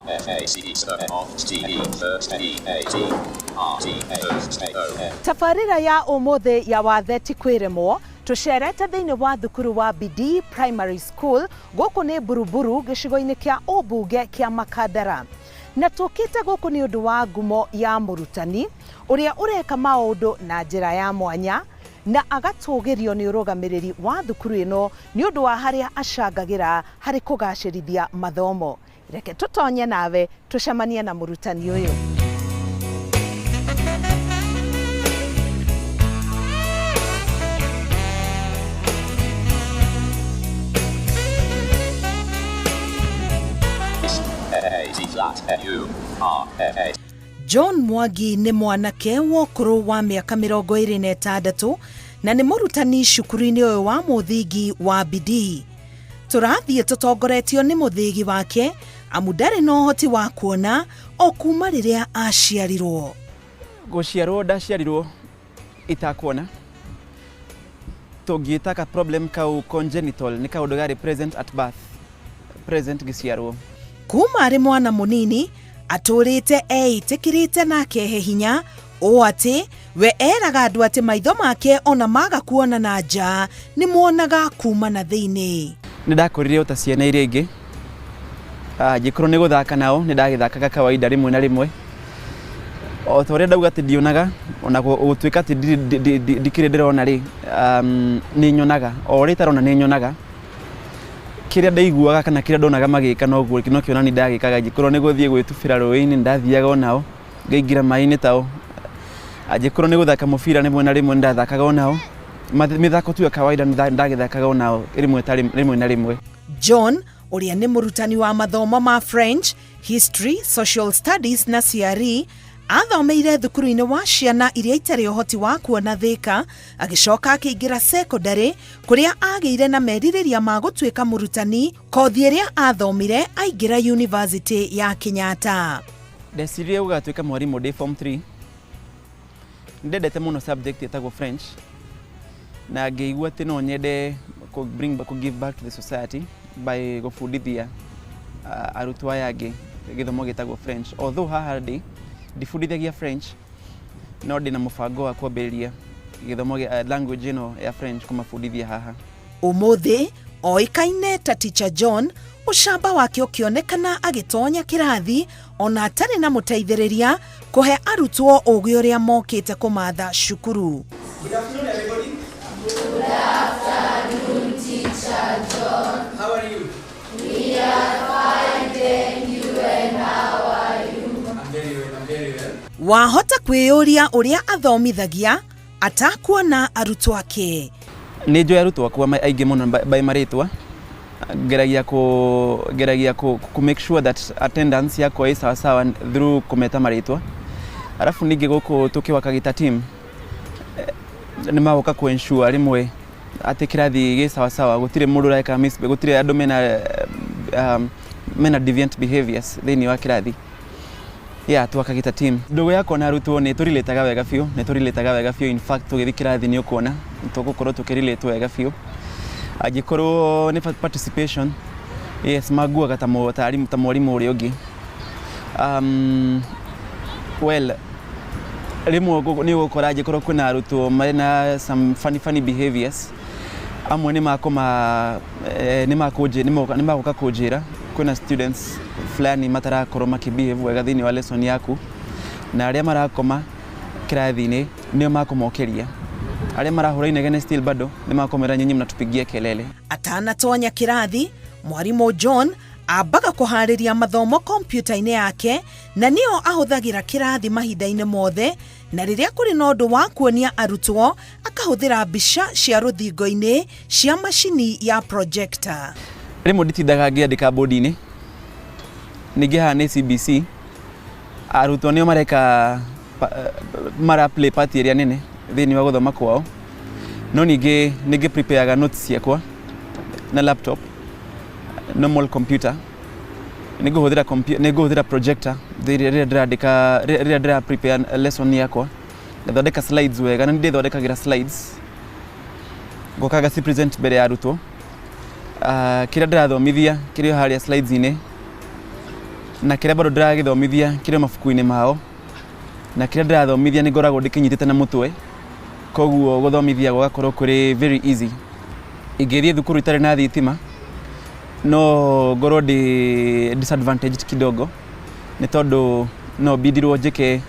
F A C S O T E T A T R T A S A O N. Tabarĩra ya ũmũthĩ ya wathe ti kwĩremwo tũcerete thĩinĩ wa thukuru wa Bidii Primary School gũkũ nĩ Buruburu gĩcigo-inĩ kĩa ũmbunge kĩa Makandara na tũkĩte gũkũ nĩ ũndũ wa ngumo ya mũrutani ũrĩa ũreka maũndũ na njĩra ya mwanya na agatũgĩrio nĩ ũrũgamĩrĩri wa thukuru ĩno nĩ ũndũ wa harĩa acangagĩra harĩ kũgacĩrithia mathomo. Reke tũtonye nawe tũcemanie na mũrutani ũyũ. S A C flat U R F A John Mwangi nĩ mwanake wa ũkũrũ wa mĩaka 26 na nĩ mũrutani cukuru-inĩ ũyũ wa mũthingi wa Bidii. Tũrathiĩ tũtongoretio nĩ mũthĩgi wake amu ndarĩ na ũhoti wa kuona o kuma rĩrĩa aciarirwo. Gũciarwo ndaciarirwo itakuona. Tũngĩta ka problem kau congenital, nĩ kaũndũ garĩ present at birth, present ngĩciarwo. Kuma arĩ mwana mũnini atũrĩte eĩtĩkĩrĩte na akehe hinya ũũ atĩ we eraga andũ atĩ maitho make ona maga kuona na nja nĩ monaga kuma na thĩinĩ. Nĩ ndakũrire o ta ciana iria ingĩ. Angĩkorwo nĩ gũthaka nao nĩ ndagĩthakaga kawaida rĩmwe na rĩmwe. O ta ũrĩa ndauga atĩ ndionaga, ona gũtuĩka atĩ ndikĩrĩ ndĩrona rĩ, nĩ nyonaga. O ũrĩa itarona nĩ nyonaga. Kĩrĩa ndaiguaga kana kĩrĩa ndonaga magĩka noguo nokĩo nani ndagĩkaga. Angĩkorwo nĩ gũthiĩ gwĩtubĩra rũĩ-inĩ nĩ ndathiaga onao, ngaingĩra maĩ-inĩ tao. Angĩkorwo nĩ gũthaka mũbira rĩmwe na rĩmwe nĩ ndathakaga onao. Mĩthako tu ya kawaida nĩ ndagĩthakaga onao rĩmwe ta rĩmwe na rĩmwe. John ũrĩa nĩ mũrutani wa mathomo ma French, History, Social Studies na CRE athomeire thukuru-inĩ wa ciana iria itarĩ ũhoti wa kuona Thika, agĩcoka akĩingĩra secondary kũrĩa agĩire na merirĩria ma gũtuĩka mũrutani, kothi ĩrĩa athomire aingĩra University ya Kenyatta. Ndeciririe gũgatuĩka mwarimũ ndĩ form 3. Nĩndendete mũno subject ĩtagwo French na ngĩigua atĩ no nyende kũ bring back, kũ give back to the society by gũbundithia arutwo aya angĩ gĩthomo gĩtagwo French. Although haha ndĩ ndibundithagia French, no ndĩna mũbango wa kwambĩrĩria gĩthomo gĩa language ĩno ya French kũmabundithia haha. Ũmũthĩ oĩkaine ta Teacher John, ũcamba wake ũkĩonekana agĩtonya kĩrathi ona atarĩ na mũteithĩrĩria kũhe arutwo ũgĩ ũrĩa mokĩte kũmatha cukuru. Good afternoon, everybody. Good afternoon, Teacher John. How are you? We are fine, thank you, and how are you? I'm very well, I'm very well. Wahota kwĩyũria ũrĩa athomithagia atakuona arutwo ake. Nĩ njũĩ arutwo akwa aingĩ mũno by marĩtwa. Ngeragia ku make sure that attendance yakwa ĩ sawa sawa through kũmeta marĩtwa. Arabu ningĩ gũkũ tũkĩwaka gĩta team, nĩ magoka kũ ensure rĩmwe atĩ kĩrathi gĩ sawa sawa, gũtirĩ mũndũ ũreka misbehave, gũtirĩ andũ mena deviant behaviors thĩinĩ wa kĩrathi. Yeah, twaka gĩta team. Ndũgũ yakwa na arutwo nĩ tũrelataga wega biũ, nĩ tũrelataga wega biũ. In fact, tũgĩthiĩ kĩrathi nĩ ũkuona tũgũkorwo tũkĩrelate wega biũ. Angĩkorwo nĩ participation, yes, manguaga ta ta mwarimũ ũrĩa ũngĩ. Well, rĩmwe nĩ ũgũkora angĩkorwo kwĩna arutwo marĩ na some funny, funny behaviors, amwe nĩ makũma, nĩ makũnjĩ-, nĩ moka, nĩ magũka kũnjĩra kwĩna students fulani matarakorwo makĩbehave wega thĩinĩ wa lesson yaku, na arĩa marakoma kĩrathi-inĩ nĩo makũmokĩria. Arĩa marahũra inegene still bado nĩ makũmera nyinyi mnatupigia kelele. Atanatonya kĩrathi, mwarimũ John ambaga kũharĩria mathomo kompiuta-inĩ yake na nĩyo ahũthagĩra kĩrathi mahinda-inĩ mothe, na rĩrĩa kũrĩ na ũndũ wa kuonia arutwo akahũthĩra mbica cia rũthingo-inĩ cia macini ya projector. Rĩmwe nditindaga ngĩandĩka bodi-inĩ, ningĩ haha nĩ CBC, arutwo nĩo mareka mara play part ĩrĩa nene thĩinĩ wa gũthoma kwao, no ningĩ ningĩ prepareaga notes ciakwa na laptop, normal computer. Nĩngũhũthĩra nĩngũhũthĩra projector rĩrĩa ndĩrandĩka, rĩrĩa ndĩra prepare lesson yakwa, ngathondeka slides wega, na nĩ ndĩthondekagĩra slides, ngoka ngaci present mbere ya arutwo. Kĩrĩa ndĩrathomithia kĩrĩ o harĩa slides-inĩ. Na kĩrĩa bado ndĩragĩthomithia kĩrĩ mabuku-inĩ mao, na kĩrĩa ndĩrathomithia nĩ ngoragwo ndĩkĩnyitĩte na mũtwe, koguo gũthomithia gũgakorwo kũrĩ very easy. Ingĩthiĩ thukuru itarĩ na thitima no ngorwo ndĩ disadvantaged kidogo, nĩ tondũ no mbindirwo njĩke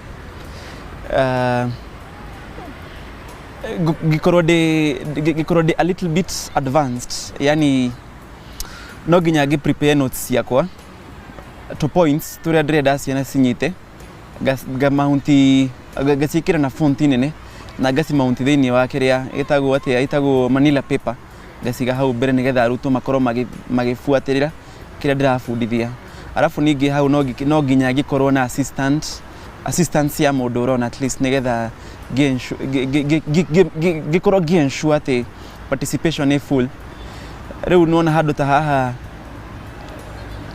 ngĩkorwo ndĩ a little bit advanced, yani no nginya ngĩ prepare notes ciakwa to points tũrĩa ndĩrenda ciana cinyite, ngamaunti, ngaciĩkĩra na font nene na ngacimount thĩinĩ wa kĩrĩa ĩtagwo atĩa, ĩtagwo manila paper, ngaciga hau mbere nĩgetha arutwo makorwo magĩbuatĩrĩra kĩrĩa ndĩrabundithia. Arabu ningĩ hau no nginya ngĩkorwo na assistance ya mũndũ ũrona at least, nĩgetha ngĩkorwo ngĩ ensure atĩ participation nĩ full. Rĩu nĩwona handũ ta haha,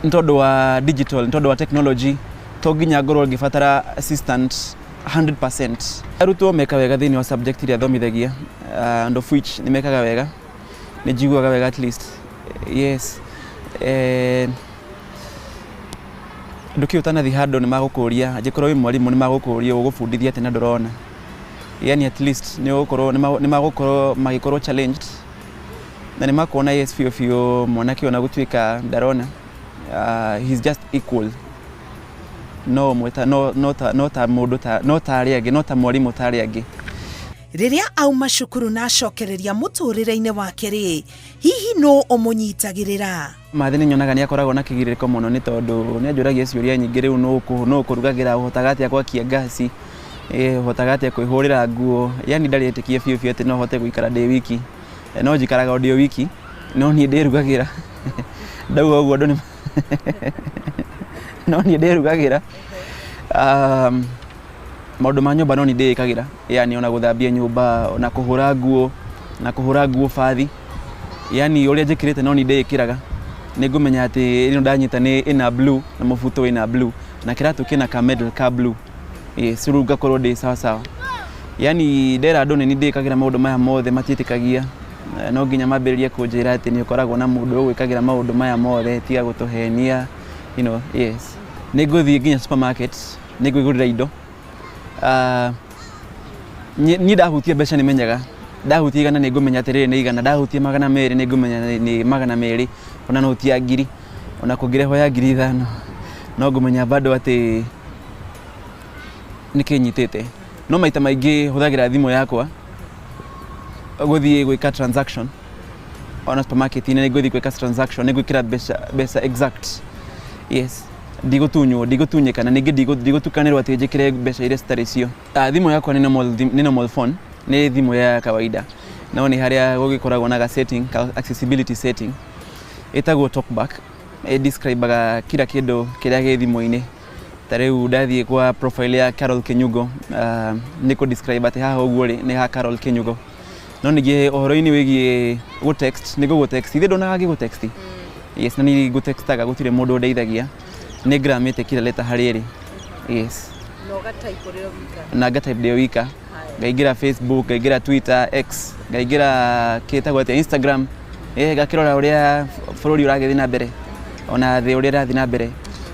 nĩ tondũ wa digital, nĩ tondũ wa technology, to nginya ngorwo ngĩbatara assistant 100%. Arutwo meka wega thĩinĩ wa subject iria thomithagia, and of which nĩ mekaga wega, nĩ njiguaga wega at least, yes. Ndũkĩ ũtanathiĩ handũ nĩ magũkũria, angĩkorwo wĩ mwarimũ nĩ magũkũria ũgũbundithia atĩ na ndũrona, yani at least nĩ ũgũkorwo nĩ magũkorwo magĩkorwo challenged na nĩ makuona, yes, biũ biũ mwanake ona gũtuĩka ndarona, he's just equal, no ũmwe ta no no ta no ta mũndũ ta no ta arĩa angĩ, no ta mwarimũ ta arĩa angĩ. Rĩrĩa auma cukuru na acokereria mũtũrĩre-inĩ wake rĩ, hihi no ũmũnyitagĩrĩra? Mathĩ nĩ nyonaga nĩ akoragwo na kĩgirĩko mũno, nĩ tondũ nĩ anjũragia ciũria nyingĩ. Rĩu nũ ũkũrugagĩra? Ũhotaga atĩa gwakia ngasi? Ũhotaga atĩa kwĩhũrĩra nguo? Yani ndarĩ ĩtĩkie biũ biũ atĩ no hote gũikara ndĩ wiki. No njikaraga o ndĩ o wiki, no niĩ ndĩrugagĩra. Ndauga ũguo andũ nĩ no niĩ ndĩrugagĩra. Maũndũ ma nyũmba no niĩ ndĩĩkagĩra, yani ona gũthambia nyũmba, ona kũhũra nguo, na kũhũra nguo bathi, yani ũrĩa njĩkĩrĩte no niĩ ndĩĩkĩraga. Nĩ ngũmenya atĩ ĩno ndanyita nĩ ĩna blue na mũbuto wĩna blue na kĩratũ kĩna ka medal ka blue, yes. Rĩu ngakorwo ndĩ sawa sawa. Yani ndera andũ nĩ niĩ ndĩĩkagĩra maũndũ maya mothe, matiĩtĩkagia. No nginya mambĩrĩrie kũnjĩra atĩ nĩ ũkoragwo na mũndũ ũgwĩkagĩra maũndũ maya mothe, tiga gũtũhenia. Yes, nĩ ngũthiĩ nginya supermarket, nĩ ngwĩgũrĩra indo. Niĩ ndahutia mbeca nĩ menyaga, ndahutia 100 nĩ ngũmenya atĩrĩrĩ nĩ 100, ndahutia 200 nĩ ngũmenya nĩ 200, ona noti ya 1000, ona kũngĩrehwo ya 5000 no ngũmenya bado atĩ nĩ kĩnyitĩte. No maita maingĩ hũthagĩra thimũ yakwa gũthiĩ gwĩka transaction. Ona supermarket-inĩ nĩ ngũthiĩ gwĩka transaction, nĩ ngwĩkĩra mbeca exact, yes. Ndigũtunywo, ndigũtunyĩka, na ningĩ ndigũtukanĩrwo atĩ njĩkĩre mbeca iria citarĩ cio. Thimũ yakwa nĩ normal phone, nĩ thimũ ya kawaida, no nĩ harĩa gũgĩkoragwo na ga setting ka accessibility setting ĩtagwo talkback, ĩ describe kila kĩndũ kĩrĩa gĩ thimũ-inĩ. Ta rĩu ndathiĩ kwa profile ya Carol Kinyugo, nĩ kũ describe atĩ haha ũguo rĩ nĩ ha Carol Kinyugo. No ningĩ ũhoro-inĩ wĩgiĩ gũ text, nĩ ngũgũ text, ithe ndonaga ngĩgũ text, yes, na niĩ ngũtextaga, gũtirĩ mũndũ ũndeithagia, nĩ ngramĩte kila letter harĩa ĩrĩ, yes. Na ũgatype ũrĩ o wika? Na ngatype ndĩ o wika, ngaingĩra Facebook, ngaingĩra Twitter, X, ngaingĩra kĩtagwo atĩa, Instagram, ngakĩrora ũrĩa bũrũri ũragĩthiĩ na mbere, ona thĩ ũrĩa ĩrathiĩ na mbere,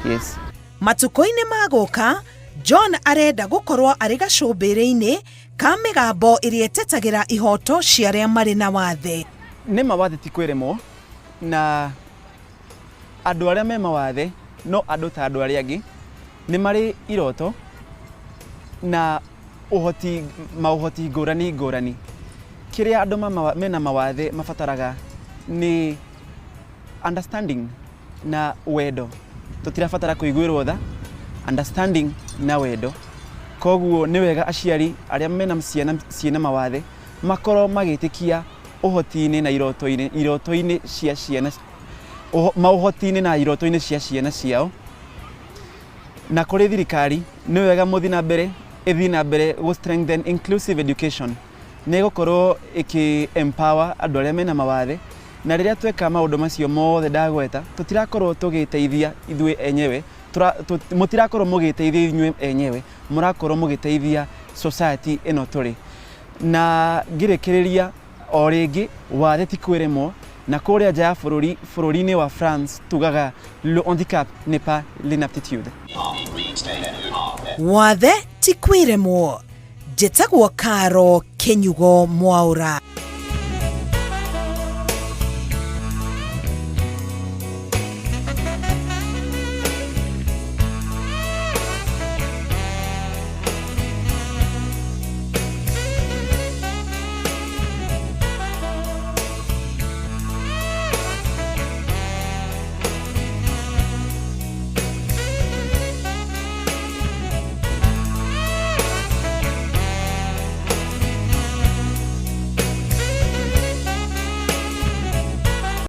yes. Matukũ-inĩ ma gũka, John arenda gũkorwo arĩ gacũmbĩrĩ-inĩ ka mĩgambo ĩrĩa ĩtetagĩra ihoto cia arĩa marĩ na wathe. Nĩ mawathe ti kwĩremwo, na andũ arĩa me mawathe no andũ ta andũ arĩa angĩ, nĩ marĩ iroto na ũhoti, maũhoti ngũrani ngũrani. Kĩrĩa andũ mena mawathe mabataraga nĩ understanding na wendo. Tũtirabatara kũiguĩrwo tha, understanding na wendo. Koguo nĩ wega aciari arĩa mena ciana ciĩna mawathe makorwo magĩtĩkia ũhoti-inĩ na iroto-inĩ cia ciana, maũhoti-inĩ na iroto-inĩ cia ciana ciao. Na kũrĩ thirikari, nĩ wega mũthiĩ na mbere, ĩthiĩ na mbere gũ strengthen inclusive education, nĩ ĩgũkorwo ĩkĩ empower andũ arĩa mena mawathe. Na rĩrĩa tweka maũndũ macio mothe ndagweta, tũtirakorwo tũgĩteithia ithuĩ enyewe, mũtirakorwo mũgĩteithia inyuĩ enyewe, mũrakorwo mũgĩteithia society ĩno tũrĩ. Na ngĩrĩkĩrĩria o rĩngĩ, wathe ti kwĩremwo. Na kũrĩa nja ya bũrũri, bũrũri-inĩ wa France tugaga le handicap n'est pas l'inaptitude. Wathe ti kwĩremwo. Njĩtagwo Karo Kĩnyugo Mwaũra.